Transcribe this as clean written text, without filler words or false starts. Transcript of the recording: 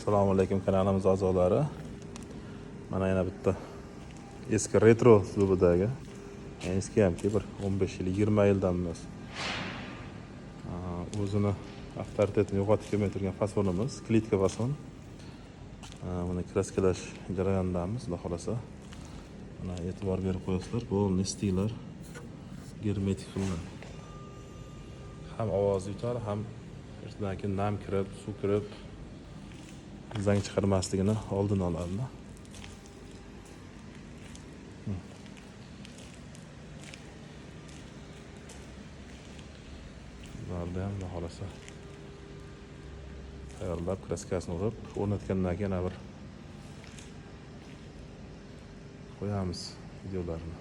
Assalomu alaykum kanalimiz a'zolari. Mana yana bitta eski retro uslubidagi, eski hamki bir 15 yil, 20 yildan emas. O'zini avtoritetini yo'qotib kelmay turgan fasonimiz, klitka fason. Buni kraskalash jarayonidamiz, xudo xolasa. Mana e'tibor berib qo'yasizlar, bu stiklar germetik qilinadi. Ham ovoz yutadi, ham ertadan keyin nam kirib, suv kirib zang chiqarmasligini oldini oladi. Bularni ham xudo xolasa tayyorlab, kraskasini urib, o'rnatgandan keyin yana bir qo'yamiz videolarni.